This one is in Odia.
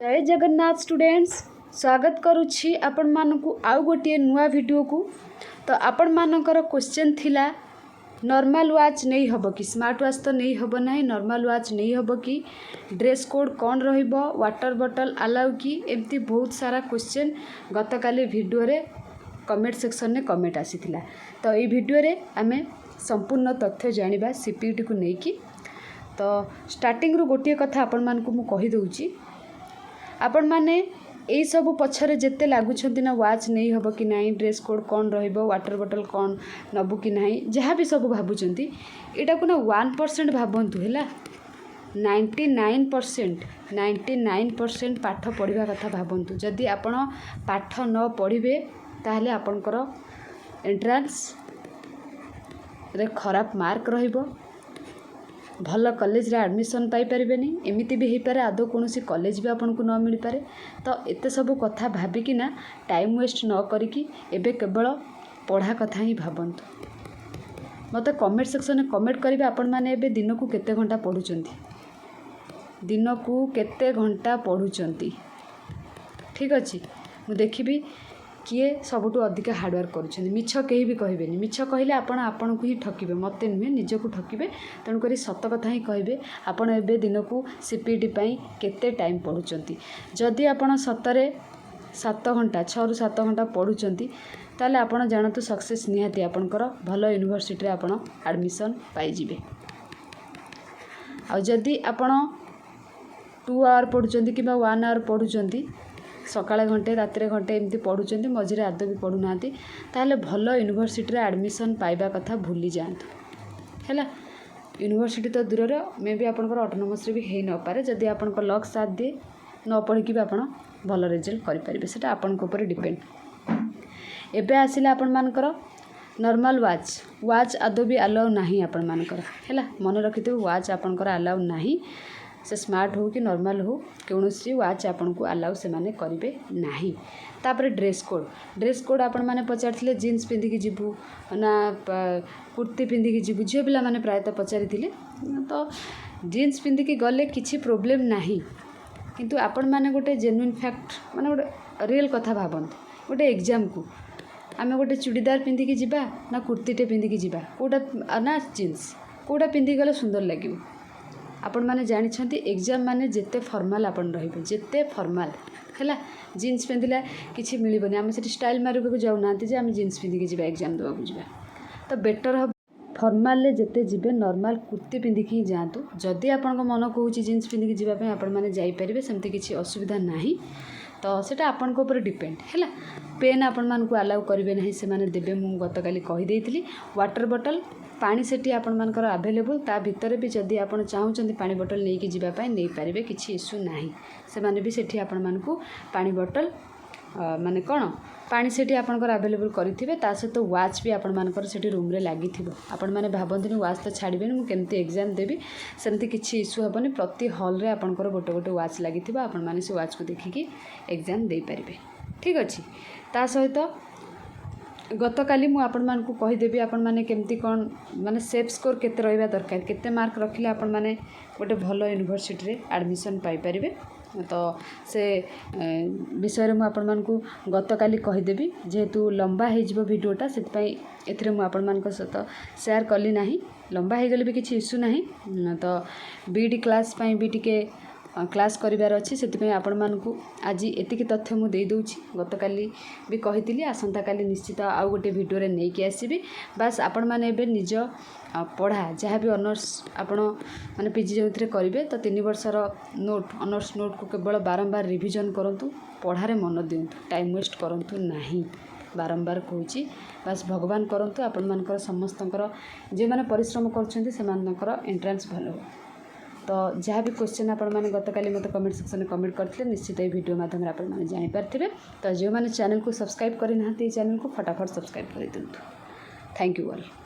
ଜୟ ଜଗନ୍ନାଥ ଷ୍ଟୁଡେଣ୍ଟସ୍, ସ୍ୱାଗତ କରୁଛି ଆପଣମାନଙ୍କୁ ଆଉ ଗୋଟିଏ ନୂଆ ଭିଡ଼ିଓକୁ। ତ ଆପଣମାନଙ୍କର କ୍ୱେଶ୍ଚନ୍ ଥିଲା, ନର୍ମାଲ୍ ୱାଚ୍ ନେଇ ହେବ କି? ସ୍ମାର୍ଟ ୱାଚ୍ ତ ନେଇ ହେବ ନାହିଁ, ନର୍ମାଲ୍ ୱାଚ୍ ନେଇ ହେବ କି? ଡ୍ରେସ୍ କୋଡ଼୍ କ'ଣ ରହିବ? ୱାଟର୍ ବଟଲ୍ ଆଲାଉ କି? ଏମିତି ବହୁତ ସାରା କ୍ୱେଶ୍ଚନ୍ ଗତକାଲି ଭିଡ଼ିଓରେ କମେଣ୍ଟ ସେକ୍ସନରେ କମେଣ୍ଟ ଆସିଥିଲା। ତ ଏଇ ଭିଡ଼ିଓରେ ଆମେ ସମ୍ପୂର୍ଣ୍ଣ ତଥ୍ୟ ଜାଣିବା ସିପିୟୁଟିକୁ ନେଇକି। ତ ଷ୍ଟାର୍ଟିଂରୁ ଗୋଟିଏ କଥା ଆପଣମାନଙ୍କୁ ମୁଁ କହିଦେଉଛି। ଆପଣମାନେ ଏଇସବୁ ପଛରେ ଯେତେ ଲାଗୁଛନ୍ତି ନା, ୱାଚ୍ ନେଇ ହେବ କି ନାହିଁ, ଡ୍ରେସ୍ କୋଡ଼୍ କ'ଣ ରହିବ, ୱାଟର୍ ବଟଲ୍ କ'ଣ ନେବୁ କି ନାହିଁ, ଯାହା ବି ସବୁ ଭାବୁଛନ୍ତି, ଏଇଟାକୁ ନା 1% ଭାବନ୍ତୁ, ହେଲା? 99%, 99% ପାଠ ପଢ଼ିବା କଥା ଭାବନ୍ତୁ। ଯଦି ଆପଣ ପାଠ ନ ପଢ଼ିବେ, ତାହେଲେ ଆପଣଙ୍କର ଏଣ୍ଟ୍ରାନ୍ସରେ ଖରାପ ମାର୍କ ରହିବ, ଭଲ କଲେଜରେ ଆଡ଼ମିସନ୍ ପାଇପାରିବେନି। ଏମିତି ବି ହେଇପାରେ, ଆଦୌ କୌଣସି କଲେଜ ବି ଆପଣଙ୍କୁ ନ ମିଳିପାରେ। ତ ଏତେ ସବୁ କଥା ଭାବିକିନା ଟାଇମ୍ ୱେଷ୍ଟ ନ କରିକି ଏବେ କେବଳ ପଢ଼ା କଥା ହିଁ ଭାବନ୍ତୁ। ମୋତେ କମେଣ୍ଟ ସେକ୍ସନରେ କମେଣ୍ଟ କରିବେ, ଆପଣମାନେ ଏବେ ଦିନକୁ କେତେ ଘଣ୍ଟା ପଢ଼ୁଛନ୍ତି? ଦିନକୁ କେତେ ଘଣ୍ଟା ପଢ଼ୁଛନ୍ତି? ଠିକ୍ ଅଛି, ମୁଁ ଦେଖିବି କିଏ ସବୁଠୁ ଅଧିକା ହାର୍ଡ଼ୱାର୍କ କରୁଛନ୍ତି। ମିଛ କେହି ବି କହିବେନି। ମିଛ କହିଲେ ଆପଣ ଆପଣଙ୍କୁ ହିଁ ଠକିବେ, ମୋତେ ନୁହେଁ, ନିଜକୁ ଠକିବେ। ତେଣୁକରି ସତ କଥା ହିଁ କହିବେ। ଆପଣ ଏବେ ଦିନକୁ ସିପିୟୁଟି ପାଇଁ କେତେ ଟାଇମ୍ ପଢ଼ୁଛନ୍ତି? ଯଦି ଆପଣ ସତରେ 7 ଘଣ୍ଟା, 6ରୁ 7 ଘଣ୍ଟା ପଢ଼ୁଛନ୍ତି, ତାହେଲେ ଆପଣ ଜାଣନ୍ତୁ ସକ୍ସେସ୍ ନିହାତି ଆପଣଙ୍କର, ଭଲ ୟୁନିଭର୍ସିଟିରେ ଆପଣ ଆଡ଼ମିସନ୍ ପାଇଯିବେ। ଆଉ ଯଦି ଆପଣ 2 ଆୱାର ପଢ଼ୁଛନ୍ତି କିମ୍ବା 1 ଆୱାର ପଢ଼ୁଛନ୍ତି, ସକାଳେ ଘଣ୍ଟେ, ରାତିରେ ଘଣ୍ଟେ ଏମିତି ପଢ଼ୁଛନ୍ତି, ମଝିରେ ଆଦୌ ବି ପଢ଼ୁନାହାନ୍ତି, ତାହେଲେ ଭଲ ୟୁନିଭର୍ସିଟିରେ ଆଡ଼ମିସନ୍ ପାଇବା କଥା ଭୁଲି ଯାଆନ୍ତୁ, ହେଲା? ୟୁନିଭର୍ସିଟି ତ ଦୂରର, ମେ ବି ଆପଣଙ୍କର ଅଟୋନମସ୍ରେ ବି ହେଇନପାରେ। ଯଦି ଆପଣଙ୍କ ଲକ୍ ସାଥ୍ ଦିଏ, ନ ପଢ଼ିକି ବି ଆପଣ ଭଲ ରେଜଲ୍ଟ କରିପାରିବେ। ସେଇଟା ଆପଣଙ୍କ ଉପରେ ଡିପେଣ୍ଡ। ଏବେ ଆସିଲା ଆପଣମାନଙ୍କର ନର୍ମାଲ୍ ୱାଚ୍। ୱାଚ୍ ଆଦୌ ବି ଆଲାଉ ନାହିଁ ଆପଣମାନଙ୍କର, ହେଲା? ମନେ ରଖିଥିବେ, ୱାଚ୍ ଆପଣଙ୍କର ଆଲାଉ ନାହିଁ। ସେ ସ୍ମାର୍ଟ ହେଉ କି ନର୍ମାଲ୍ ହେଉ, କୌଣସି ୱାଚ୍ ଆପଣଙ୍କୁ ଆଲାଉ ସେମାନେ କରିବେ ନାହିଁ। ତାପରେ ଡ୍ରେସ୍ କୋଡ଼୍। ଡ୍ରେସ୍ କୋଡ଼୍ ଆପଣମାନେ ପଚାରିଥିଲେ, ଜିନ୍ସ ପିନ୍ଧିକି ଯିବୁ ନା କୁର୍ତ୍ତୀ ପିନ୍ଧିକି ଯିବୁ? ଝିଅ ପିଲାମାନେ ପ୍ରାୟତଃ ପଚାରିଥିଲେ। ତ ଜିନ୍ସ ପିନ୍ଧିକି ଗଲେ କିଛି ପ୍ରୋବ୍ଲେମ୍ ନାହିଁ। କିନ୍ତୁ ଆପଣମାନେ ଗୋଟେ ଜେନୁଇନ୍ ଫ୍ୟାକ୍ଟ, ମାନେ ଗୋଟେ ରିଏଲ୍ କଥା ଭାବନ୍ତୁ। ଗୋଟେ ଏକ୍ଜାମ୍କୁ ଆମେ ଗୋଟେ ଚୁଡ଼ିଦାର ପିନ୍ଧିକି ଯିବା ନା କୁର୍ତ୍ତୀଟେ ପିନ୍ଧିକି ଯିବା, କେଉଁଟା ନା ଜିନ୍ସ, କେଉଁଟା ପିନ୍ଧିକି ଗଲେ ସୁନ୍ଦର ଲାଗିବ? ଆପଣମାନେ ଜାଣିଛନ୍ତି, ଏକ୍ଜାମ୍ ମାନେ ଯେତେ ଫର୍ମାଲ୍ ଆପଣ ରହିବେ, ଯେତେ ଫର୍ମାଲ୍, ହେଲା? ଜିନ୍ସ ପିନ୍ଧିଲେ କିଛି ମିଳିବନି। ଆମେ ସେଠି ଷ୍ଟାଇଲ୍ ମାରିବାକୁ ଯାଉନାହାନ୍ତି ଯେ ଆମେ ଜିନ୍ସ ପିନ୍ଧିକି ଯିବା, ଏକ୍ଜାମ୍ ଦେବାକୁ ଯିବା। ତ ବେଟର୍ ହେବ ଫର୍ମାଲରେ ଯେତେ ଯିବେ, ନର୍ମାଲ୍ କୁର୍ତ୍ତୀ ପିନ୍ଧିକି ହିଁ ଯାଆନ୍ତୁ। ଯଦି ଆପଣଙ୍କ ମନ କହୁଛି ଜିନ୍ସ ପିନ୍ଧିକି ଯିବା ପାଇଁ, ଆପଣମାନେ ଯାଇପାରିବେ, ସେମିତି କିଛି ଅସୁବିଧା ନାହିଁ। ତ ସେଇଟା ଆପଣଙ୍କ ଉପରେ ଡିପେଣ୍ଡ, ହେଲା? ପେନ୍ ଆପଣମାନଙ୍କୁ ଆଲାଉ କରିବେ ନାହିଁ, ସେମାନେ ଦେବେ, ମୁଁ ଗତକାଲି କହିଦେଇଥିଲି। ୱାଟର୍ ବଟଲ୍, ପାଣି ସେଠି ଆପଣମାନଙ୍କର ଆଭେଲେବୁଲ୍। ତା ଭିତରେ ବି ଯଦି ଆପଣ ଚାହୁଁଛନ୍ତି ପାଣି ବଟଲ୍ ନେଇକି ଯିବା ପାଇଁ, ନେଇପାରିବେ, କିଛି ଇସ୍ୟୁ ନାହିଁ। ସେମାନେ ବି ସେଠି ଆପଣମାନଙ୍କୁ ପାଣି ବଟଲ୍, ମାନେ କ'ଣ, ପାଣି ସେଠି ଆପଣଙ୍କର ଆଭେଲେବୁଲ୍ କରିଥିବେ। ତା ସହିତ ୱାଚ୍ ବି ଆପଣମାନଙ୍କର ସେଠି ରୁମ୍ରେ ଲାଗିଥିବ। ଆପଣମାନେ ଭାବନ୍ତୁନି, ୱାଚ୍ ତ ଛାଡ଼ିବେନି, ମୁଁ କେମିତି ଏକ୍ଜାମ୍ ଦେବି? ସେମିତି କିଛି ଇସ୍ୟୁ ହେବନି। ପ୍ରତି ହଲ୍ରେ ଆପଣଙ୍କର ଗୋଟେ ଗୋଟେ ୱାଚ୍ ଲାଗିଥିବ। ଆପଣମାନେ ସେ ୱାଚ୍କୁ ଦେଖିକି ଏକ୍ଜାମ୍ ଦେଇପାରିବେ, ଠିକ୍ ଅଛି? ତା ସହିତ ଗତକାଲି ମୁଁ ଆପଣମାନଙ୍କୁ କହିଦେବି, ଆପଣମାନେ କେମିତି କ'ଣ, ମାନେ ସେଫ୍ ସ୍କୋର୍ କେତେ ରହିବା ଦରକାର, କେତେ ମାର୍କ ରଖିଲେ ଆପଣମାନେ ଗୋଟେ ଭଲ ୟୁନିଭର୍ସିଟିରେ ଆଡ଼ମିସନ୍ ପାଇପାରିବେ। ତ ସେ ବିଷୟରେ ମୁଁ ଆପଣମାନଙ୍କୁ ଗତକାଲି କହିଦେବି। ଯେହେତୁ ଲମ୍ବା ହେଇଯିବ ଭିଡ଼ିଓଟା, ସେଥିପାଇଁ ଏଥିରେ ମୁଁ ଆପଣମାନଙ୍କ ସହିତ ସେୟାର କଲି ନାହିଁ। ଲମ୍ବା ହେଇଗଲେ ବି କିଛି ଇସ୍ୟୁ ନାହିଁ। ତ ବିଇଡ଼ି କ୍ଲାସ୍ ପାଇଁ ବି ଟିକେ କ୍ଲାସ୍ କରିବାର ଅଛି, ସେଥିପାଇଁ ଆପଣମାନଙ୍କୁ ଆଜି ଏତିକି ତଥ୍ୟ ମୁଁ ଦେଇଦେଉଛି। ଗତକାଲି ବି କହିଥିଲି, ଆସନ୍ତାକାଲି ନିଶ୍ଚିତ ଆଉ ଗୋଟେ ଭିଡ଼ିଓରେ ନେଇକି ଆସିବି। ବାସ୍, ଆପଣମାନେ ଏବେ ନିଜ ପଢ଼ା, ଯାହା ବି ଅନର୍ସ ଆପଣ, ମାନେ ପିଜି ଯେଉଁଥିରେ କରିବେ, ତ 3 ବର୍ଷର ନୋଟ୍, ଅନର୍ସ ନୋଟ୍କୁ କେବଳ ବାରମ୍ବାର ରିଭିଜନ୍ କରନ୍ତୁ। ପଢ଼ାରେ ମନ ଦିଅନ୍ତୁ, ଟାଇମ୍ ୱେଷ୍ଟ କରନ୍ତୁ ନାହିଁ, ବାରମ୍ବାର କହୁଛି। ବାସ୍, ଭଗବାନ କରନ୍ତୁ ଆପଣମାନଙ୍କର ସମସ୍ତଙ୍କର, ଯେଉଁମାନେ ପରିଶ୍ରମ କରୁଛନ୍ତି, ସେମାନଙ୍କର ଏଣ୍ଟ୍ରାନ୍ସ ଭଲ ହଉ। ତ ଯାହା ବି କ୍ୱେଶ୍ଚନ୍ ଆପଣମାନେ ଗତକାଲି ମୋତେ କମେଣ୍ଟ ସେକ୍ସନରେ କମେଣ୍ଟ କରିଥିଲେ, ନିଶ୍ଚିତ ଏହି ଭିଡ଼ିଓ ମାଧ୍ୟମରେ ଆପଣମାନେ ଜାଣିପାରିଥିବେ। ତ ଯେଉଁମାନେ ଚ୍ୟାନେଲକୁ ସବସ୍କ୍ରାଇବ୍ କରିନାହାନ୍ତି, ଏହି ଚ୍ୟାନେଲକୁ ଫଟାଫଟ ସବସ୍କ୍ରାଇବ୍ କରିଦିଅନ୍ତୁ। Thank you all.